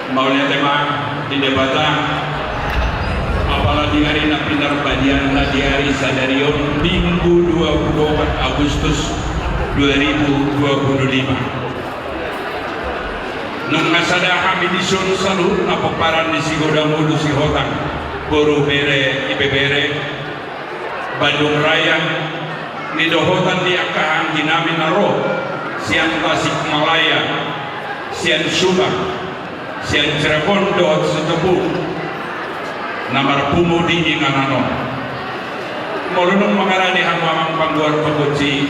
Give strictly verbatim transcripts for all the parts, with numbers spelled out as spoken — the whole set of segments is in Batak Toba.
Mauliate ma di Debata, apala di ari na pinarbadianna di ari sadari on, Minggu dua puluh opat Agustus dua ribu dua puluh lima. Nunga sada hami dison saluhutna pomparan ni Sigodang Ulu Sihotang, boru, bere, ibebere, Bandung Raya, nidohotan ni angka anggi nami na ro sian Tasikmalaya, sian Subang, sian Cirebon dohot Sitobu, na marpungu di inganan on. Molo dung mangarade hamu amang panggual pagonsi,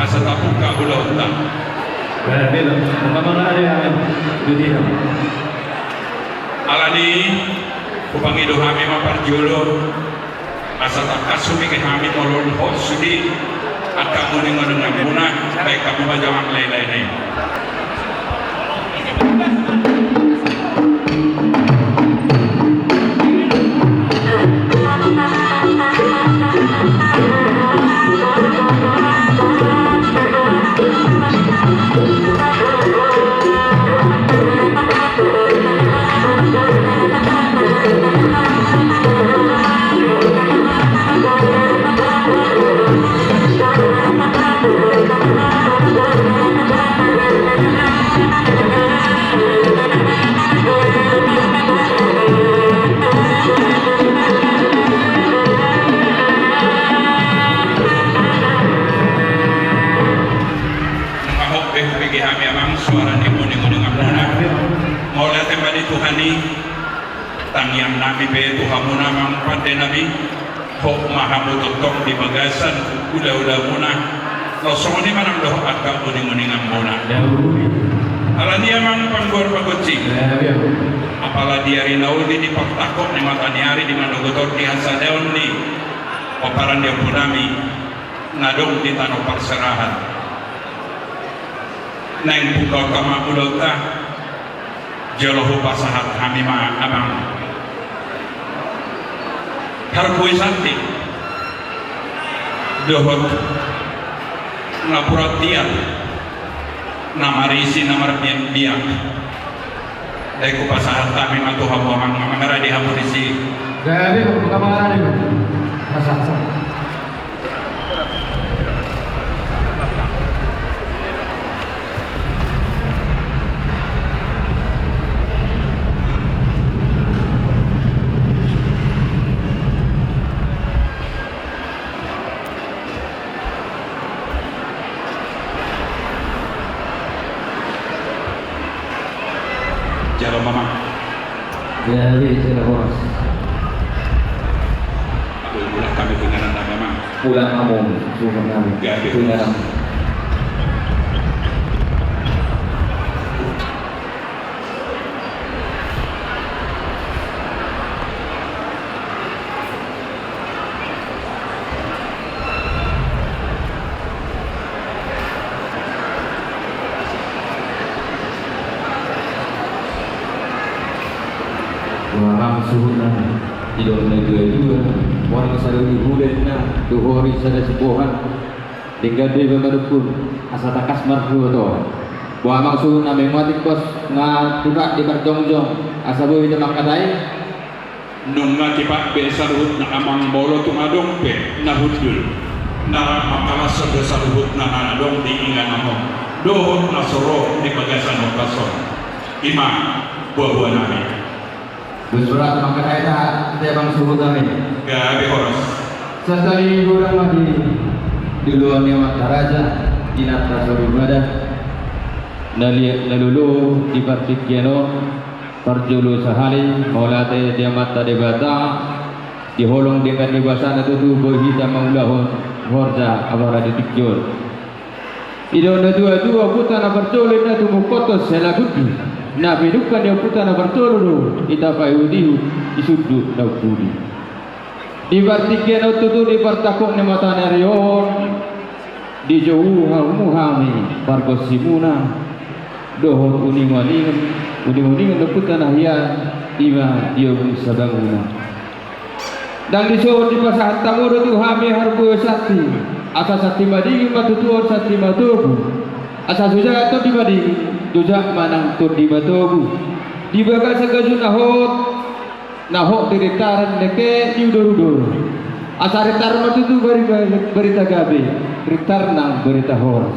asa tabuka ulaonta. Baik, baik. Mangarade hami. Alani, hupangido hami ma parjolo, asa tangkas hubege hami molo hot sude angka uninguninganmuna, baen hamu ma jamang laelae nai. Nunga hot be hubege hami amang suara ni uninguninganmuna. Mauliate ma di Tuhan i. Tangiang nami pe tu hamuna amang pande nami, hot ma hamu tongtong di bagasan ulaula muna, laos songon i ma nang dohot angka uninguningan muna. Alani amang panggual pagonsi, apala di ari na uli di partangkok ni mata ni ari di manogot on di hasadaon ni pomparan ni ompu nami na adong di tano parserahan, naeng buka ma ulaonta. Jolo hupasahat hami ma amang parbue santi dohot napuran tiar na marisi na marbiakbiak. Dai hupasahat hami ma tu hamu amang, mangarade hamu disi. Gabe, mangarade ma. Pasahat. Jalo ma amang. Jadi, jalo horas. Aduh, mulak hami tu inganan nami amang. Mulak hamu, suhut nami. Gabe. Tu inganan. Boha amang suhut nami, didok na tuatua, mual sada uli huda ninna, dohot sada sipohan. Denggan do iba madungkun, asa tangkas marhuaso. Boha amang suhut nami, nunga tipak, nunga tipak diparjongjong asa boi hita mangkatai? Nunga tipak be saluhutna amang, molo tung adong pe na hundul, na mangkalashon do saluhutna na adong di inganan on dohot na so ro di bagasan ombas on. I ma boaboa nami. Dos berat mangkatai hita amang suhut nami. Gabe horas. Sasali godang ma di joloan ni amanta raja, inanta soripada. Na liat na lolo di partingkian on, parjolo sahali mauliate di Amanta Debata, di holong denggan ni basana tutu boi hita mangulahon horja apala di tingki on. Didok na tuatua, ompunta na parjolo ninna tumungkot sian lagundi, na pinungka ni ompunta na parjolo do hita paihutihut di sundut na umpudi. Di partingkian on tutu, di partangkok ni mata ni ari on, dijou hamu hami pargonsimuna dohot uninguningan, uninguningan ni ompunta na hian, i ma di ogung sabamuna. Ndang dison dipasahat hamu do tu hami parbue santi, asa santi madingin ma tutu on santi matogu, asa so jat tondi madingin, so jat ma nang tondi matogu. Di bagasan gajut na hot, na hot di rintaran nangkin di udor-udor. Asa rintar ma tutu bari-, bari-, barita gabe, rintar nang barita horas.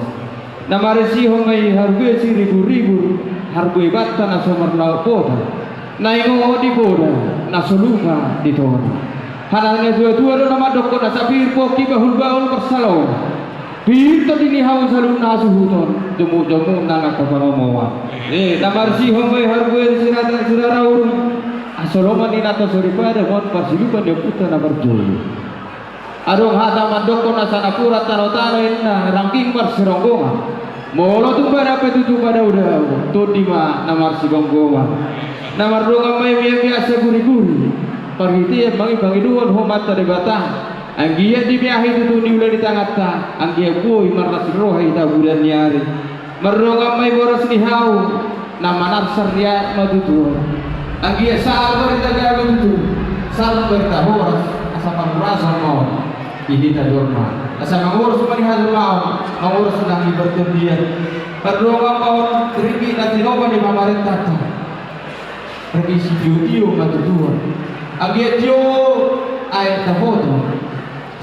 Na marisihon ma i harbue siribur-ribur, harbue banta na so marlaok poda, na ingot di poda, na so lunga di tona. Hata ni na tua-tua do na mandokkon, asa pir pongki bahul-bahul marsalongan, pir tondi ni hamu saluhutna hasuhuton, jomuk-jomuk nang angka pangomoan. Eh, na marisihon ma i harbue sirara-, sirara urung, asa lomo ni na to soripada, muat parsilupan ni ompunta na marjolo. Adong hata mandokkon, asa napuran tano-tano inna, rangging marsironggongan. Molo tung pada pe tutu padao-dao, tondi ma na marsigomgoman. Na mardongan ma i miak-miak saguri-guri, parhitean ma i pangidoan tu Amanta Debata. Anggiat dibeahi tutu niula ni tanganta, anggiat boi marlas ni roha i tu bulan ni ari. Mardongan ma i boras ni hau, na manarsar riak ma tutu on. Anggiat sahat barita gabe tutu, sahat barita horas, asa parhorasan ma on di hita jolma. Asa mangurus ma di hajolmaon, mangurus nang di partondian. Mardongan ma on ringgit na tinopa ni pamarentanta. Ringgit sitio-tio ma tutu on. Anggiat tio aek taboto,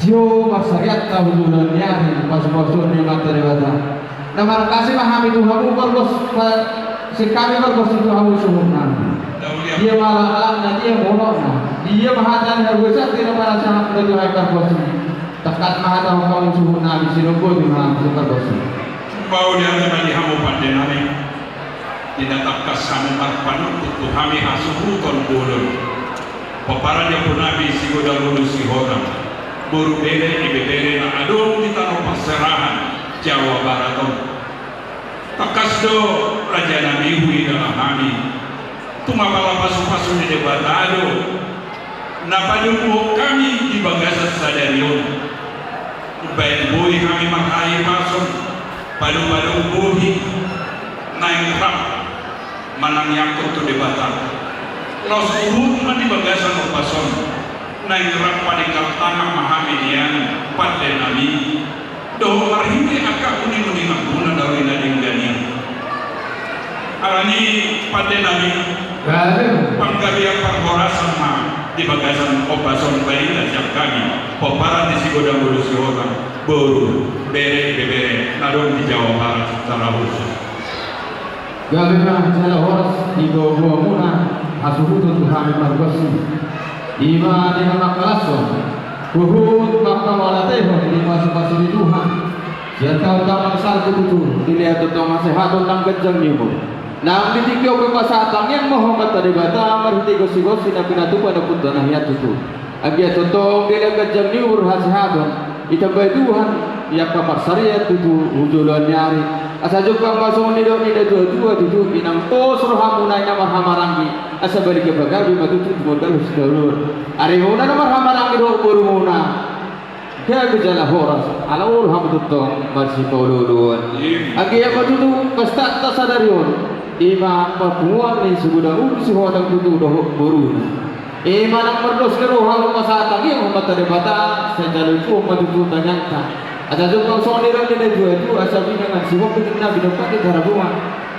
tio marsarianta tu joloan ni ari, pasu-pasuon ni Amanta Debata. Na marangkasi ma hami tu hamu pargos, pa-, sian hami pargonsi tu hamu suhutnami. Dia ma langkatna, dia ma unokna, dia ma hata ni harbue sandiri na panasahathon tu hami pargonsi. Tangkas ma hatahon hamu suhutnami, sinonggot ma hamu tu pargonsi. Mauliate ma di hamu pandenami. Di na tangkas hamu marpanungkun tu hami hasuhuton bolon. Pomparan ni ompunami Sigodang Ulu Sihotang, boru, bere, ibebere na adong di tano parserahan Jawa Barat on. Tangkas do rajanami huida hami, tung apala pasu-pasu ni Debata do na padomuhon hami di bagasan sadari on. Umbahen boi hami marhahipason, pado-pado bohi, naeng rap manangiangkon tu Debata. Laos huhut ma di bagasan ombas on, naeng rap paninggal tangan ma hami nian pandenami, dohot marhite angka uning-uninganmuna na ro i na denggan i. Alani pandenami, panggabean parhorasan ma di bagasan ombas on barita sian hami, pomparan ni Sigodang Ulu Sihotang, boru, bere, ibebere na adong di Jawa Barat secara khusus. Gabe ma jala horas diboaboamuna hasuhuton tu hami pargonsi. I ma di na mangkalashon, huhut manghamauliatehon di pasu-pasu ni Tuhan. Sian taon-taon na salpu tutu dilehon tongtong hasehaton nang ganjang ni umur. Nang di tingki on pe pasahat tangiang ma tu Amanta Debata marhite gonsi-gonsi na pinatupa ni ompunta na hian tutu. Anggiat tongtong dilehon ganjang ni umur, hasehaton, ditambai Tuhan di angka parsarian tutu tu joloan ni ari. Asa jumpang ma songon nidok ni na tua-tua tutu, inang pos rohamuna i na marhahamaranggi, asa balik pagabe ma tutu tumundalhon sitadoan. Arimuna na marhahamaranggi dohot borumuna, gabe jala horas, ala olo hamu tongtong marsipaolo-oloan. Anggiat ma tutu pestanta sadari on, i ma parpunguan ni Sigodang Ulu Sihotang tutu dohot boruna. I ma nang mardos ni roha, pasahat tangiang tu Amanta Debata, sai jalo ipuhon ma tutu tangiangta. Asa jumpang songon nidok ni na tua-tua, asa binangan sihombing, na binompar di tarabungan.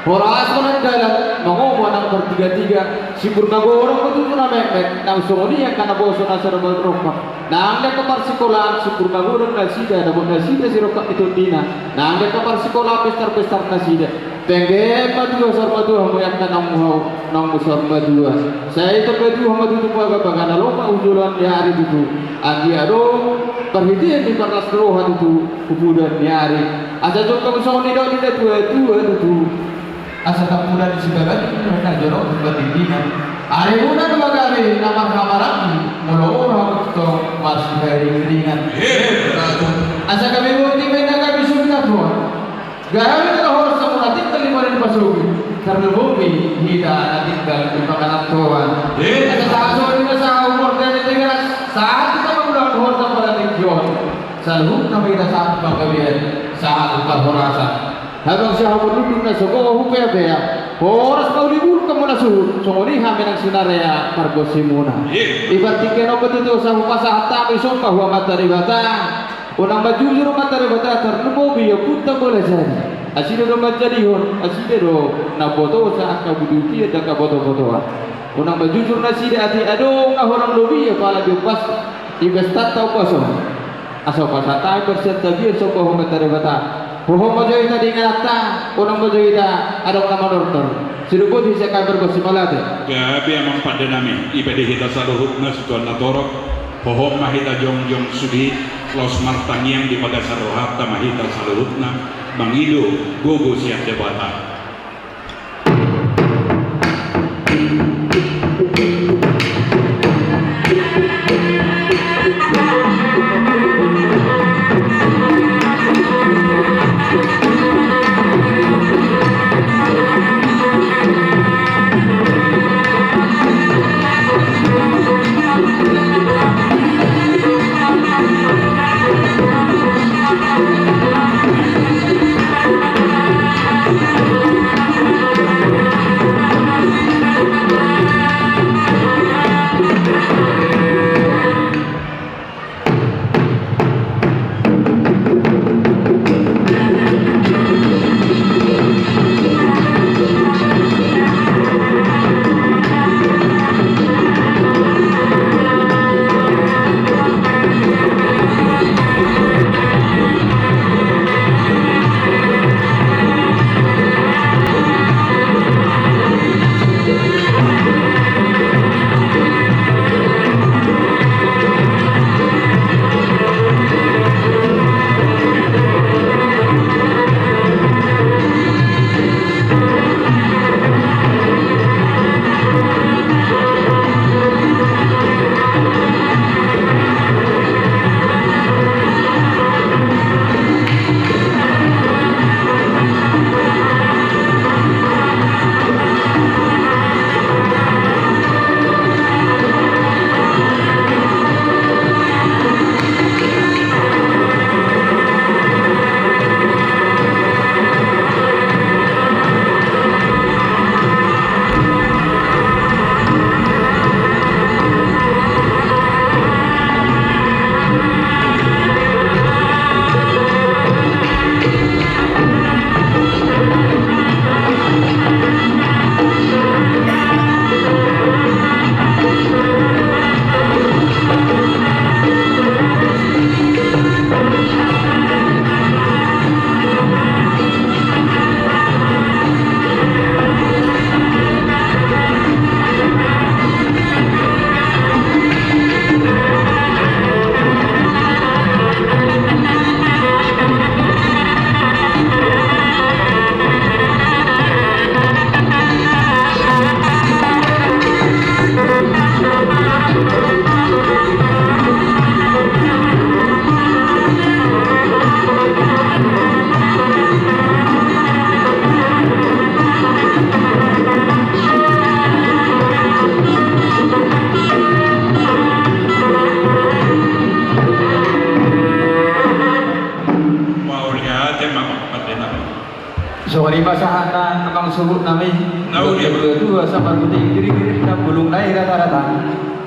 Horas ma nang dalan, mangomo nang partiga-tiga, sipur na godang ma tutu na metmet, nang songon i angka na boso na so dapat rompak. Nang di angka parsikolaan, sipur na godang nasida, dapot nasida sirompak ni tondina. Nang di angka parsikolaan, pestar-pestar nasida. Pengge ma tutu, saur matua hamu angka naung hau, naung saur matua. Sai tambai Tuhan ma tutu baga-baga na lomak tu joloan ni ari tutu. Anggiat adong parhitean ni parlas ni roha tutu tu joloan ni ari. Asa jumpang songon nidok ni na tua-tua tutu, asa tampudan ni sibaga ni na jolo tu patingkina. Arimuna do ma gabe na marhahamaranggi, molo olo hamu tongtong marsipairing-iringan. Asa gabe boti ma inna gabe sumina tua. Gabe na horas hamu na tinggal di mula ni pasogit, tarlumobi hita na tinggal di pangarantoan. Asa sahat songon i ma sahat umur dan tegas, sahat hita mangulahon horas pada tingki on. Saluhutna ma hita sahat panggabean, sahat parhorasan. Habang siaha mundundun na so gogo hupeapea, horas ma uli bulung hamu na suhut, songon i hami nang sinarea pargonsimuna. Ibar tingki on pe tutu asa hupasahat hami somba tu Amanta Debata. Unang manjujur Amanta Debata, tarlumobi Ompunta Bola Jadi. Asi do na manjadihon, asi do na mambotohon angka buluti dohot angka botobotoan. Unang ma jujur nasida ate adong na hurang lobi apala di ombas, di pestanta ombas on. Asa pasahat hami marsian tapian somba tu Amanta Debata. Hohom ma jo hita di ingananta, unang ma jo hita adong na manortor. Sidung boti sian hami margosi, mauliate. Gabe amang pande nami, i pe di hita saluhutna situan na torop. Hohom ma hita jongjong sude, laos martangiang di bagasan rohanta ma hita saluhutna, mangido gogo sian Debata. Mauliate ma, pande nami. Songon i ma sahatna amang suhut nami. Nauli. Dua dua sama putih kiri kiri na bulung nai rata rata.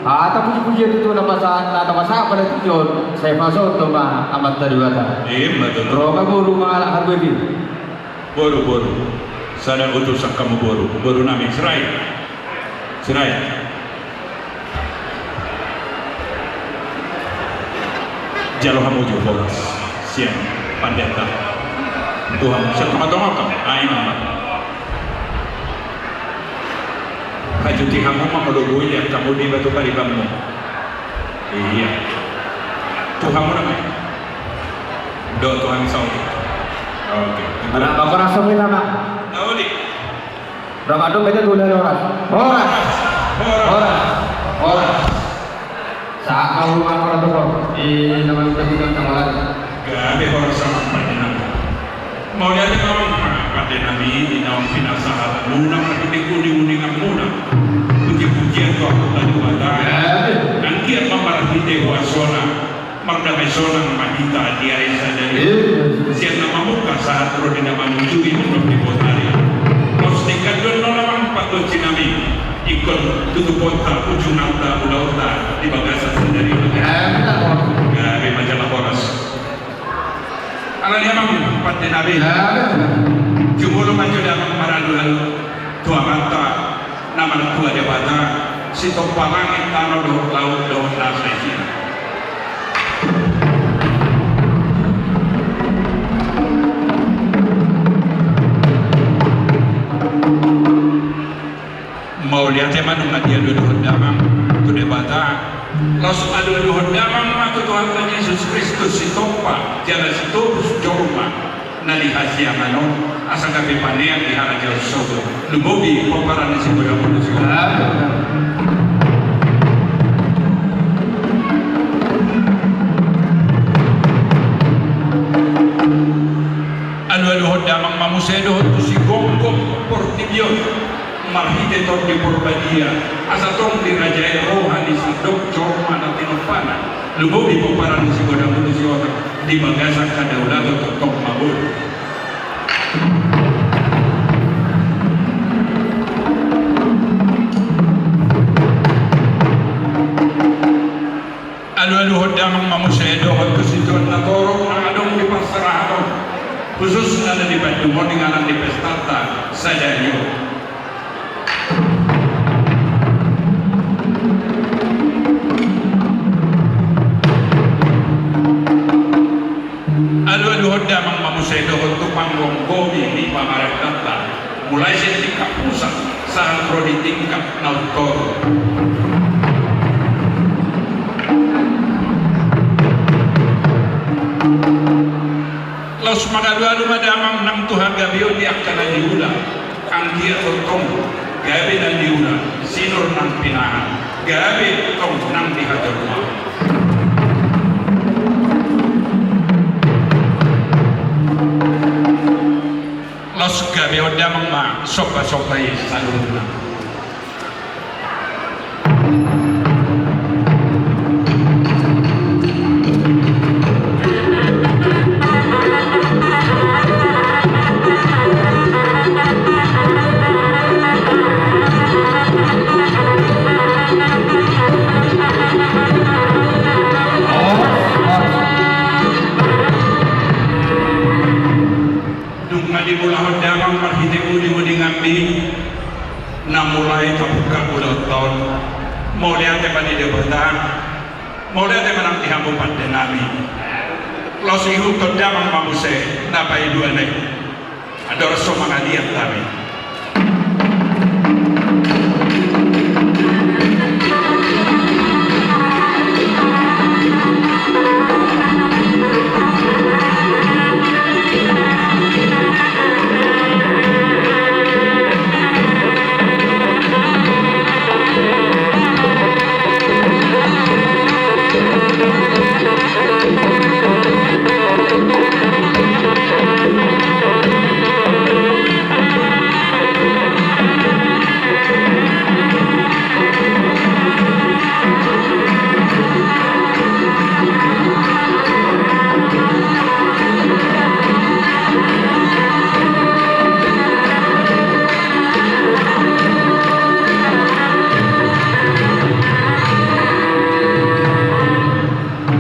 Hata puji puji tutu na pasahat na ta pasahat pala tujon. Sai pasahat tu ma Amanta Debata. Ima tutu. Ro ma boru mangalap harbue. Boru boru. Sada utusan hamu boru. Boru nami Sirait. Sirait. Jalo hamu jo horas sian pandita. Tuhan sian tongatonga hamu. Ai mama. Hajuti hamu ma molo boi liat hamu di batu paribanmu. Iya. Tu hamu nama. Do tu hamu saut. Oke. Mana apa rasa kita nak? Nauli. Ro ma dohot beta dua kali horas. Horas. Horas. Horas. Horas. Sahat ma horas tu ho. Di nama kita bukan tanggalan. Gabe horas sama pande nami. Mauliate ma pande nami di naung pinasahat muna marhite uninguningan muna. Puji pujian tu Amanta Debata. Gabe. Anggiat ma marhite huasona. Mardamai sonang ma hita di ari sadari. Iya. Sian na mamungka sahat ro di na manujui mandok di botari. Pos tingkat dua nol amang panggonsi nami. Ingkon tutuponta ujunganta ulaonta di bagasan sadari. Iya, betul. Gabe ma jala horas. Alani amang pande nami. Iya, betul. Jumolo ma jo damang maralualu tu Amanta na martua Debata, sitompa langit, tano dohot laut dohot na saisian. Mauliate ma nunga dialualuhon damang tu Debata. Laos alualuhon damang ma tu Tuhanta Jesus Kristus, sitompa jala sitobus jolma na di hasiangan on, asa gabe panean di harajaon sogot. Lumobi pomparan ni Sigodang Ulos i. Alualuhon damang ma muse dohot tu sigomgom portibi on, marhite Tondi Porbadia, asa tong dirajai roha ni sandok jolma na tinompana. Lumobi pomparan ni Sigodang Ulos i, asa di bagasan hadaulaton tongtong ma boi. Alualuhon damang ma muse dohot tu situan na torop na adong di parserahan on, khususna na di Bandung on, inganan ni pestanta sadari on. Alualuhon damang ma muse dohot tu panggomgomi ni pamarentanta, mulai sian tingkat pusat sahat ro di tingkat na umtoru. Laos mangalualu ma damang nang tu hagabeon di angka na niula. Anggiat tongtong gabe na niula, sinur nang pinahan, gabe tong nang di hajolmaon. Laos gabeon damang ma sombasomba i saluhutna. Dung na dimulahon damang marhite uji uninganmi, na mulai tabuka ulaonta on. Mauliate ma di Debata, mauliate ma nang di hamu pandenami. Laos ihuthon damang ma muse na paeduana i. Andorang so mangaliat hami.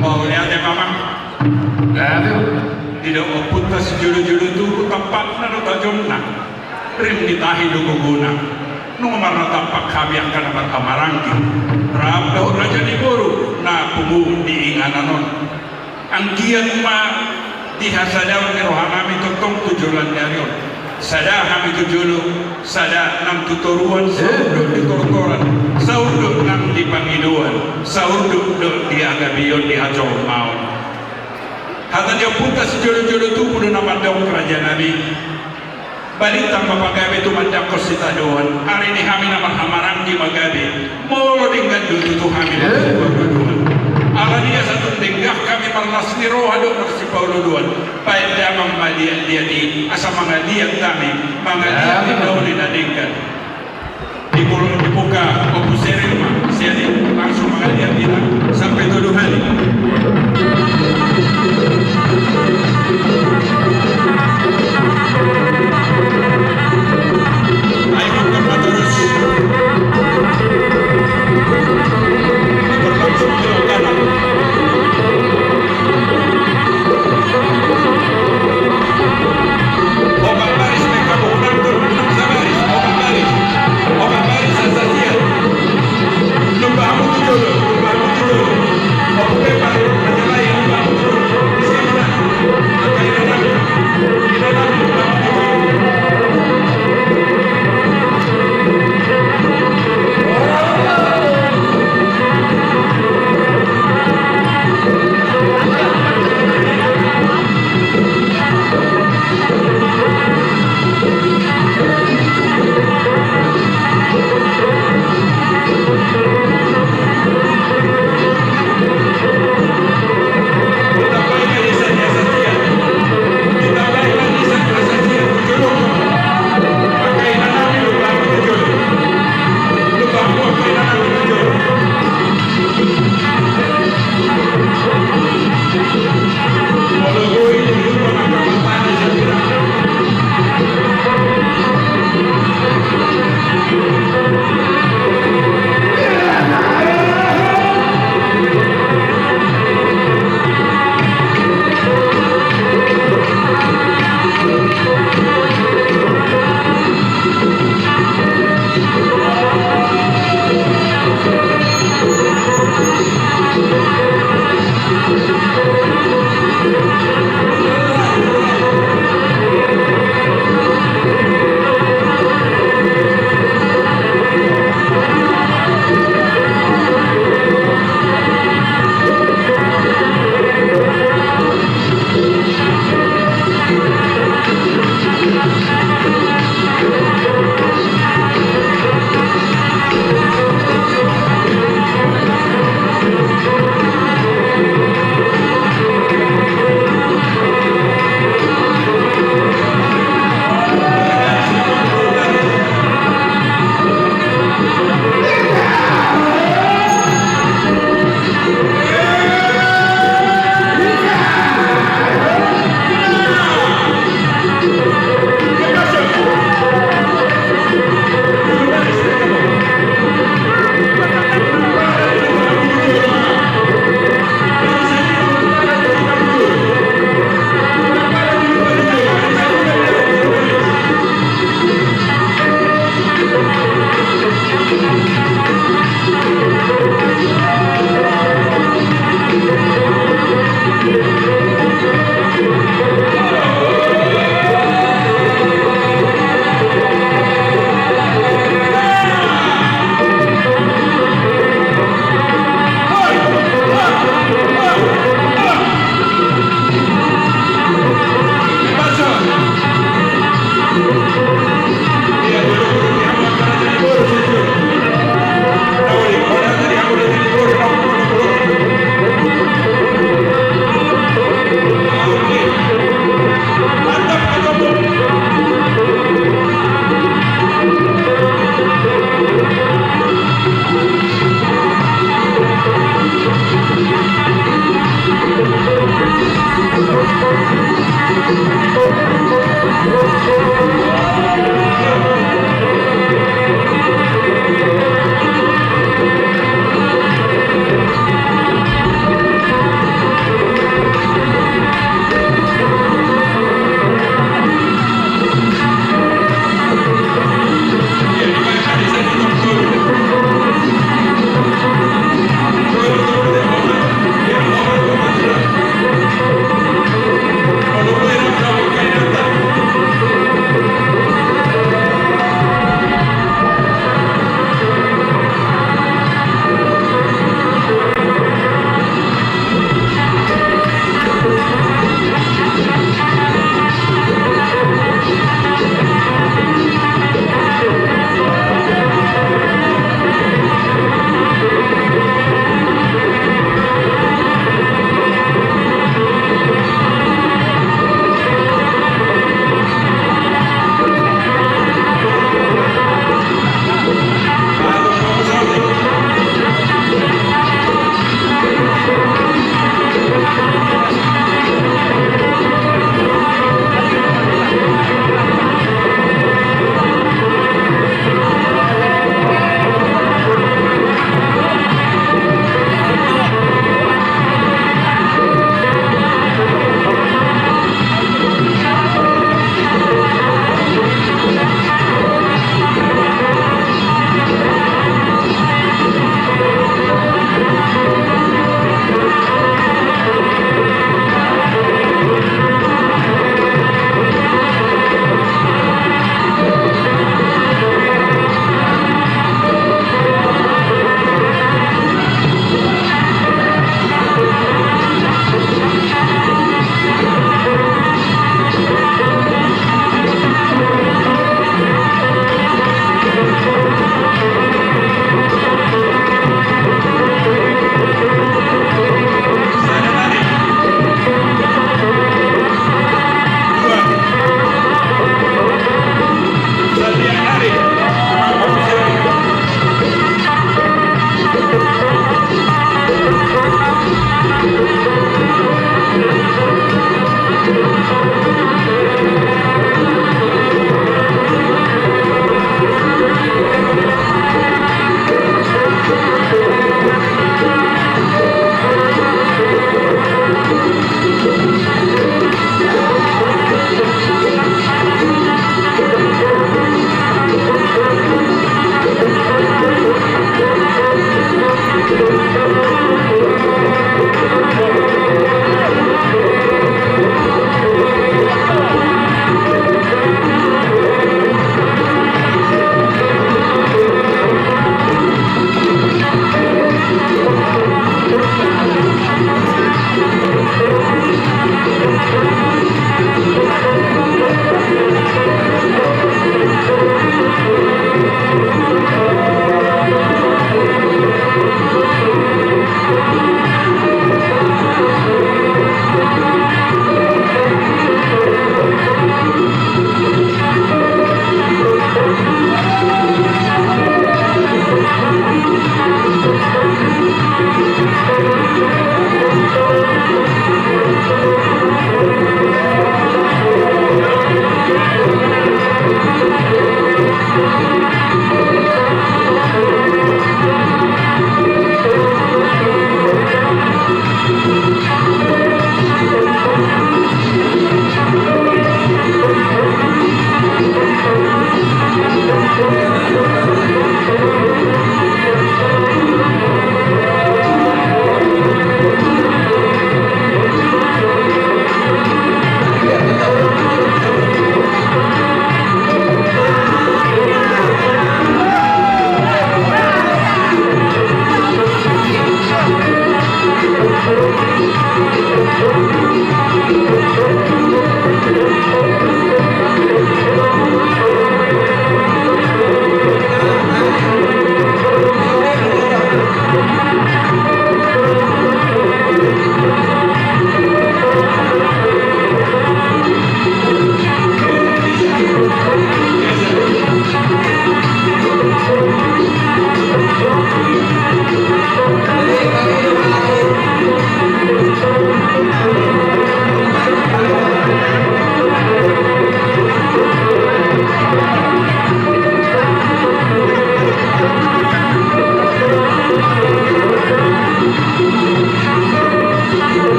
Mauliate ma amang. Didok ompunta sijolojolo tubu, tampakna do tajomna, rim ni tahi do gogona. Nunga marnatampak hami angka na marhahamaranggi, rap dohot raja ni boru na pungu di inganan on. Anggiat ma di hasadaon ni rohanami tongtong tu joloan ni ari on. Sada hami tu jolo, sada nang tu toruan, saunduk di tortoran, saunduk nang di pangidoan, saunduk do di hagabeon di hajolmaon. Hata ni ompunta sijolojolo tubu do na mandok, rajanami. Balintang ma pagabe tumandangkon sitadoan, ari ni hami na marhahamaranggi ma gabe, molo denggan do tutu hami marsipaolooloan. Alani i asa tung denggan hami marlas ni roha dohot marsipaolooloan, baen damang ma liatliat i asa mangaliat hami, mangaliat di na uli na denggan. Dibuka Ompu Seril ma sian i, langsung mangaliat hita sampe tolu hali. Ai, buka ma torus. Langsung belok kanan. Obat baris baik.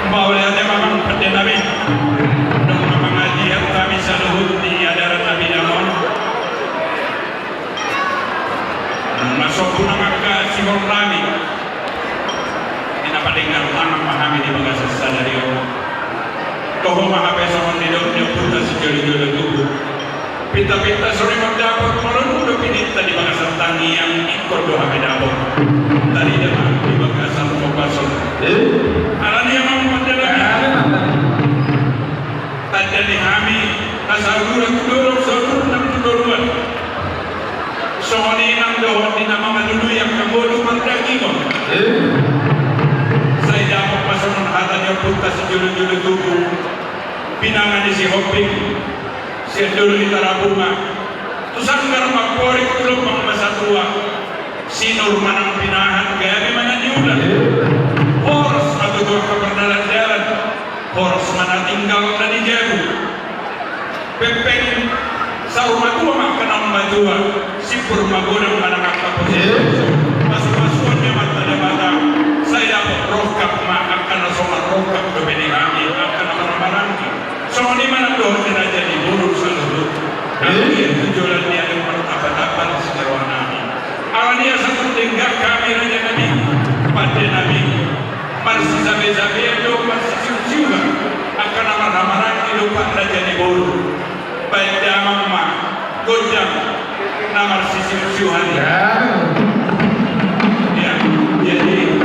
Mauliate ma amang pande nami. Dung mangaji hami saluhut di adat na bidang on, dung masombu nang angka sihol nami, di na padengar tangan ma hami di bagasan sadari on. Toho ma hape songon nidok ni ompunta sijolojolo tubu. Pintapinta songon i mandapot, molo dung do pininta di bagasan tangiang, ingkon do hape dapot. Tarida ma di bagasan kopas on. Eh? Alani i amang pande nami. Tanda ni hami na saur udan tu dolok, saur udan tu toruan. Songon i nang dohot ni na mangalului angka ngolu mardagingon. Eh? Sai dapot ma songon hata ni ompunta sijolojolo tubu. Pinangan ni Sihombing, sian Dolok ni Tarabunga, tu sanggar ma amporik, tu lombang ma satua. Sinur ma nang pinahan, gabe ma na niula. Horas ma tutu angka pardalandalan, horas ma na tinggal na di jabu. Pengpeng saur matua ma angka naung matua, simpur magodang ma nang angka poso. Pasupasuon ni Amanta Debata, sai dapot rongkap ma angka na songon rongkap dope ni hami angka na marhahamaranggi. Songon i ma nang dohot ni raja ni boru saluhut. Anggiat tu joloan ni ari martamba-tamba na sijaoan nami. Alani i asa tung denggan hami raja nami, pande nami, marsisabe-sabean do, marsisiung-siungan angka na marhahamaranggi do, raja ni boru. Baen damang ma gondang na marsisiung-siungan. Ya. Ya, jadi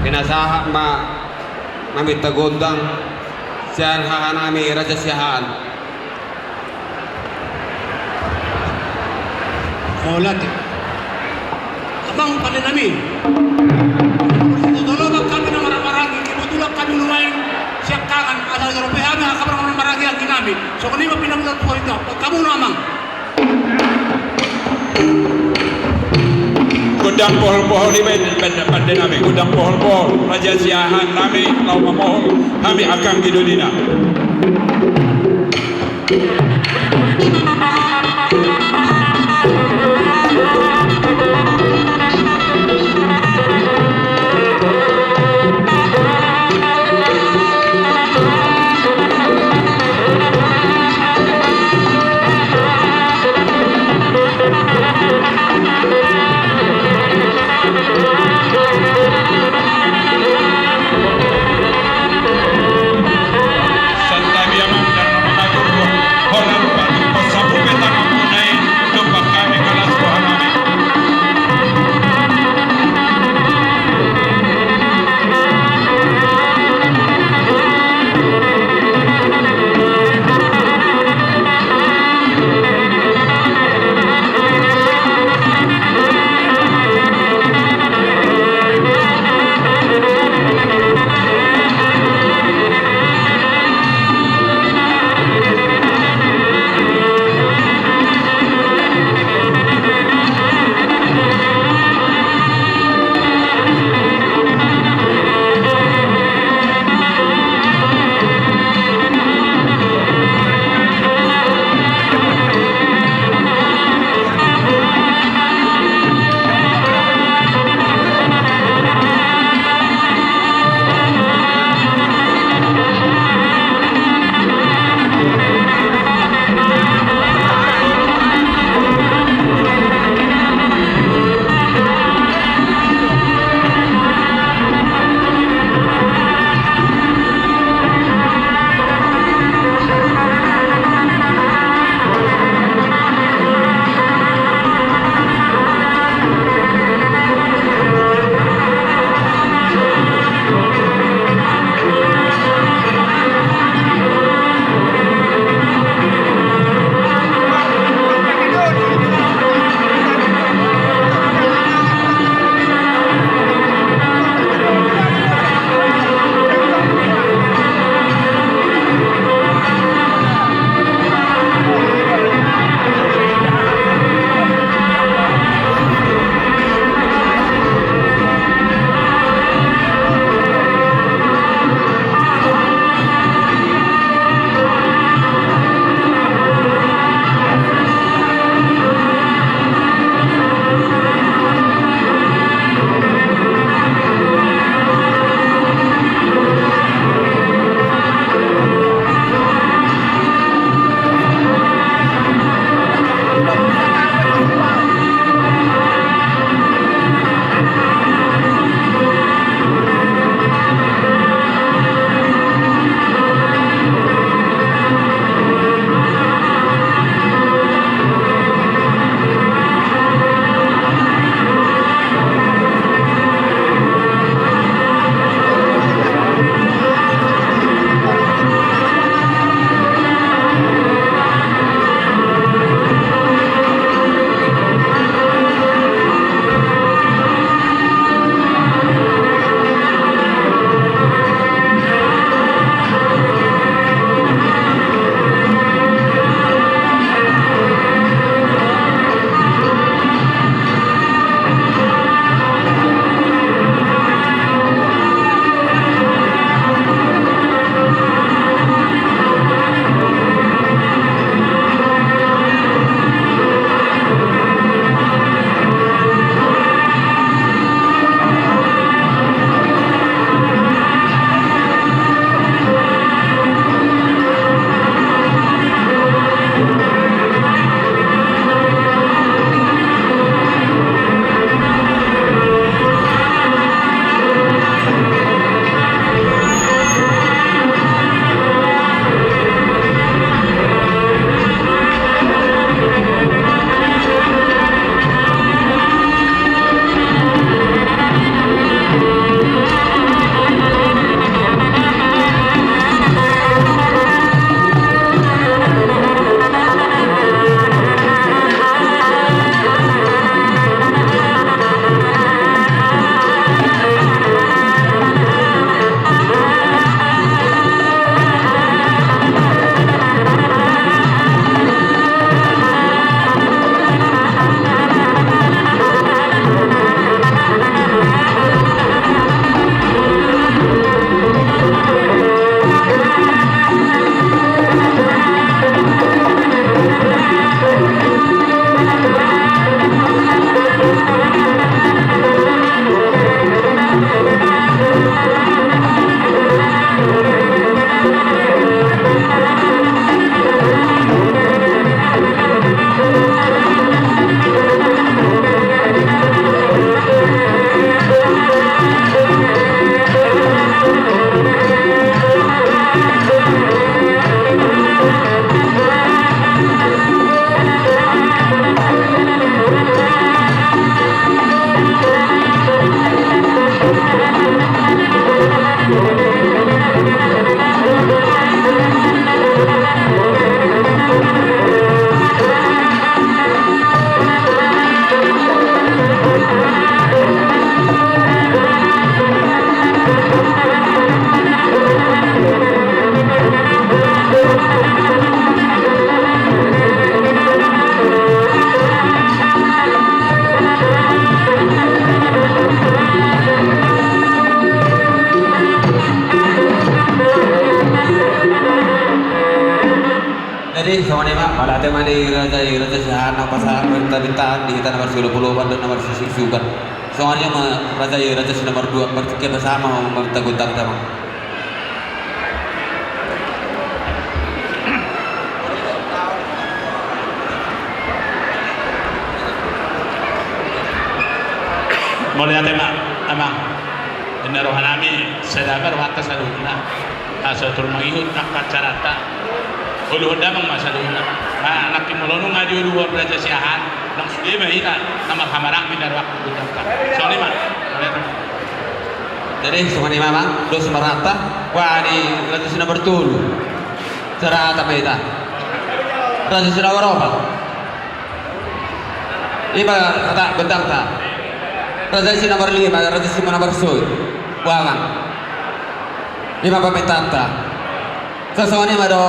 Pinasahat ma naminta gondang sian haha nami Raja Siahaan. Mauliate. Amang pande nami. Toloba kami na marhahamaranggi, kebetulan kami nuaeng siangkangan, asa jolo pe hami haha marhahamaranggi anggi nami. Songon i ma pinamulan tu hita. Hamu na amang. Gondang pohol-pohol i, pande nami, gondang pohol-pohol Raja Siahaan nami, laho mamohol hami angka anggi doli na. Santabi amang, ndang na mangatur ho, holan pasapu pe tanganmuna i. Songon i ma, mauliate ma di raja i, raja Siahaan, na pasahat ma hita, hita di hita na marsiolopolopan dohot na marsisiksukan. Songon i ma raja i, raja si nomor dua, partingkian pasahat ma gondang-gondang. Mauliate ma, amang. Ninna rohanami, sada ma rohanta saluhutna. Asa tor mangihut angka acaranta. Uluhon damang ma saluhutna. Nangkin molo nunga diuluhon raja Siahaan, nang sude ma hita na marhamaranggi na rohangku gondangta. Songon i ma. Jadi songon i ma, amang, dos ma rohanta. Wah, di raja si nomor tolu. Sada hata ma hita. Raja si nomor opat. Ima hata gondangta. Raja si nomor lima, raja si nomor soi. Wah, amang. Ima pamintaanta. Songon i ma do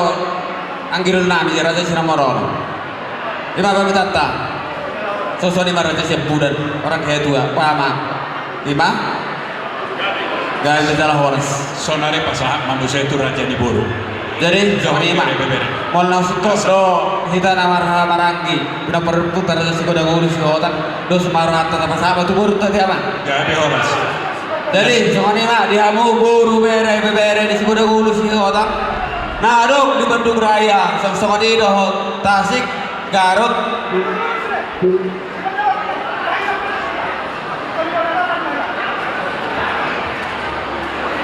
anggironnami, raja si nomor onom. Ima pamintaanta. Songon i ma raja si ampudan, orang ketua. Wah, amang. Ima. Gabe jala horas. Sonari pasahat ma muse tu raja ni boru. Jadi songon i ma. Molo na singkop do hita na marhamaranggi, pinompar ni ompunta Raja Sigodang Ulu Sihotang, dos ma rohanta tapasahat ma tu borunta, amang. Gabe horas. Jadi songon i ma di hamu boru, bere, ibebere ni Sigodang Ulu Sihotang na adong di Bandung Raya, songon i dohot Tasik, Garut.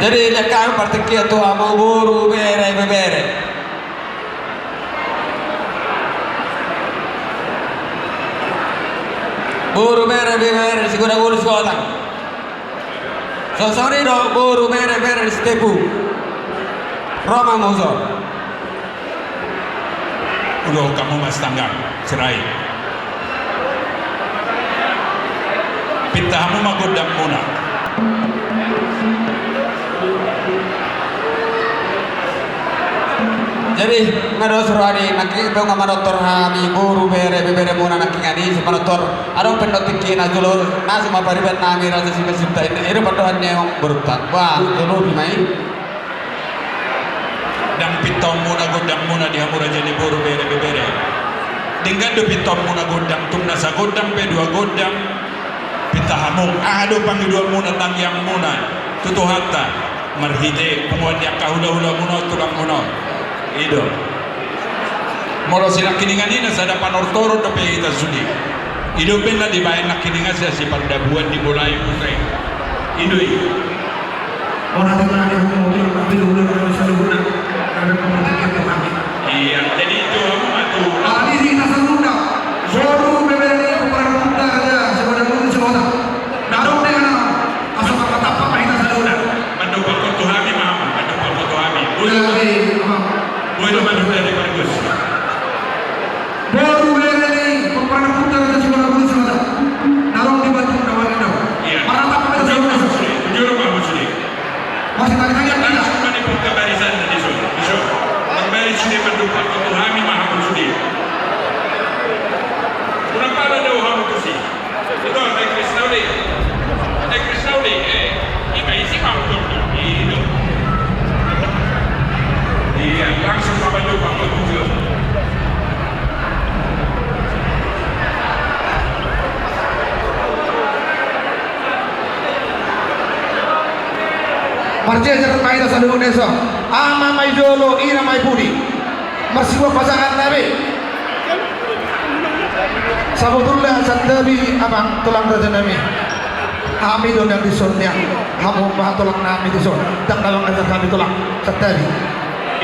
Jadi, lean hami partingkian tu hamu boru, bere, ibebere. Boru, bere, ibebere ni Sigodang Ulu Sihotang. Songon i do boru, bere, ibebere ni Sitepu. Ro ma muse. Uluhon hamu ma sitanggang, Sirait. Pinta hamu ma gondangmuna. Jadi, nga dos roha ni nangkin, nunga manortor hami boru, bere, ibeberemuna nangkin, nga di so manortor. Adong pe tingkina jolo, na so ma pariban nami Raja Simanjuntak i, i do pandohan ni amang borunta. Wah, jolo di ma i. Ndang pintaonmuna gondangmuna di hamu raja ni boru, bere, ibebere. Denggan do pintaonmuna gondang, tung na sagondang pe, dua gondang. Pinta hamu, aha do pangidoanmuna, tangiangmuna tu Tuhanta, marhite punguan ni angka hulahulamuna on, tulangmuna on. I do. Molo sinangkiningan i na sada panortoron dope hita sude. I do umbahen na dibaen nangkiningan sian sipardabuan, dibolai muse. I do i. Ora tena di hukum mobil, tapi dulu dengan saluhutna. Ada komunikasi ke kami. Iya, jadi itu aku matu. Tadi di Nasarunda, boru, bebere ni, kepala Nasarunda, raja, sebagai guru sekolah. Darok dengan, asal kata apa, main Nasarunda. Mandukung foto kami, Mama, mandukung foto kami. Boleh. Jadi, apa? Boleh, mandukung dari bagus. Boru, bere ni, kepala Nasarunda, raja, sebagai guru sekolah. Darok di Batu, kawan itu. Iya. Para apa, main Nasarunda. Jujur, Pak Muslim. Masih tadi-tadi yang tidak. Langsung ma dipungka barisan na dison, dison. Marbaris sude mandungkon tu hami ma hamu sude. Unang pala dao hamu tusi. Ito, Nae Krisna uli. Nae Krisna uli, eh. Ima isi ma hamu tusi. Iya, langsung ma mandungkon tu. Marjejer ma hita saluhutna dison. Ama ma i jolo, ina ma i pudi. Marsibuat pasangan nami. Sabotulna santabi, amang, tulang, raja nami. Hami do nian dison nian. Hamu ma tulang nami dison. Ndang na mangajar hami, tulang. Santabi.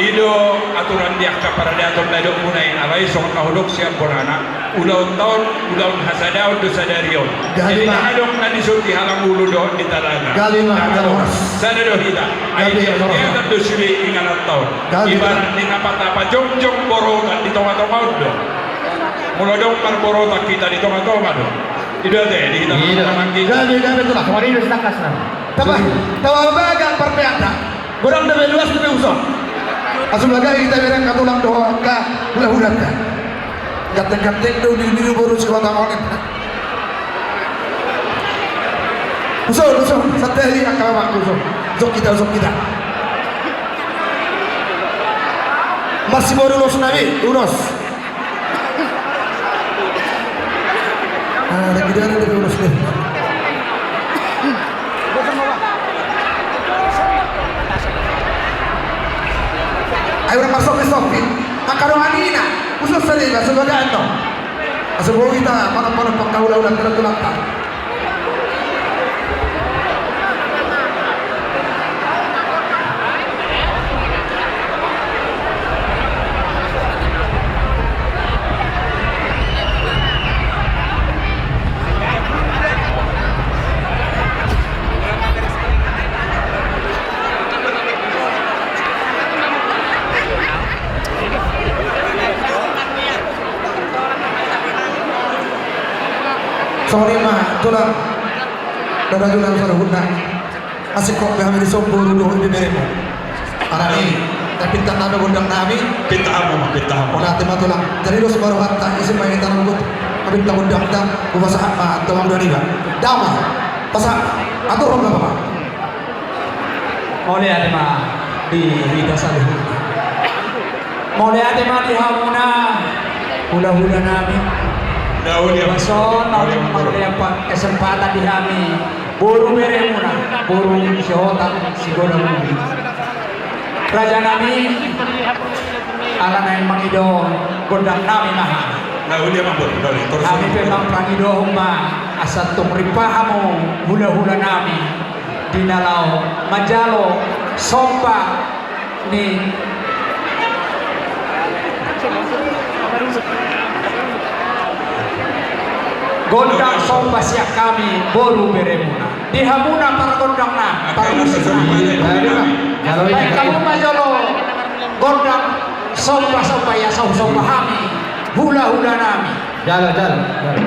I do aturan di angka paradaton na didok muna i, alai songon na hudok sian bolana. Ulaonta on, ulaon hasadaon do sadari on. Jadi na adong na dison di halangulu dohot di talaga. Sada do hita. Ai sian do sude ingananta on. Ibarat ni na pata pajongjong borotan di tongatonga on do. Molo adong marborotan hita di tongatonga do. I do ate di hita. Gabe, gabe, tulang. Taba, taba baga parpeanta. Godang dope, luas dope, uso. Asu baga hita berang ka tulang dohot ka hulahulanta. Ganteng-ganteng do di, di boru Sihotang on. Uso, uso, santabi angka amak, uso. Uso hita, uso hita. Masiboru ulos nami, ulos. Ah, lagi dia ada ulos nih. Ayo, udah masuk ke Sofi. Angka roha ni na, khusus tadi, masuk ke Dano. Masuk ke kita, mana-mana pangkaula-ula, tulang-tulang. Songon i ma tulang, dohot tulang saluhutna. Asing kok be hami dison boru dohot ibeberemu. Alani, pinta nami gondang nami. Pinta hamu ma, pinta hamu. Mauliate ma tulang. Jadi dos ma rohanta, isi ma hita na manggohi. Pinta gondangta, hupasahat ma tu amang dua niba. Damang, pasahat. Atur roha ma. Mauliate ma di hita saluhutna. Mauliate ma di hamuna hulahula nami. Mauliate. Dison, mauliate ma, mauliate ma, kesempatan di hami boru beremuna, boru Sihotang Sigodang Uli. Raja nami, ala naeng mangido gondang nami ma hami. Hami pe mangidohon ma asa tung ripah hamu hulahula nami di na laho manjalo somba ni gondang somba sian hami boru beremuna. Di hamuna pargondang nami, parmusik nami. Baen hamu ma jolo gondang somba-somba i asa husomba hami hulahula nami. Jala, jala, jala.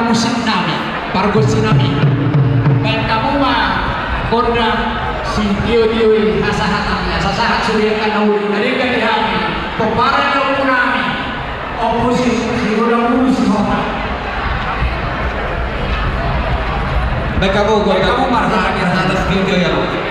Musik nami, pargonsi nami. Baen hamu ma gondang sitiotio i, hasahatan i, asa sahat sude angka na uli, na denggan di hami. Pomparan ni ompu nami, Ompu Si, Sigodang Ulu Sihotang. Baen hamu gondang, baen hamu ma hasahatan sitiotio i.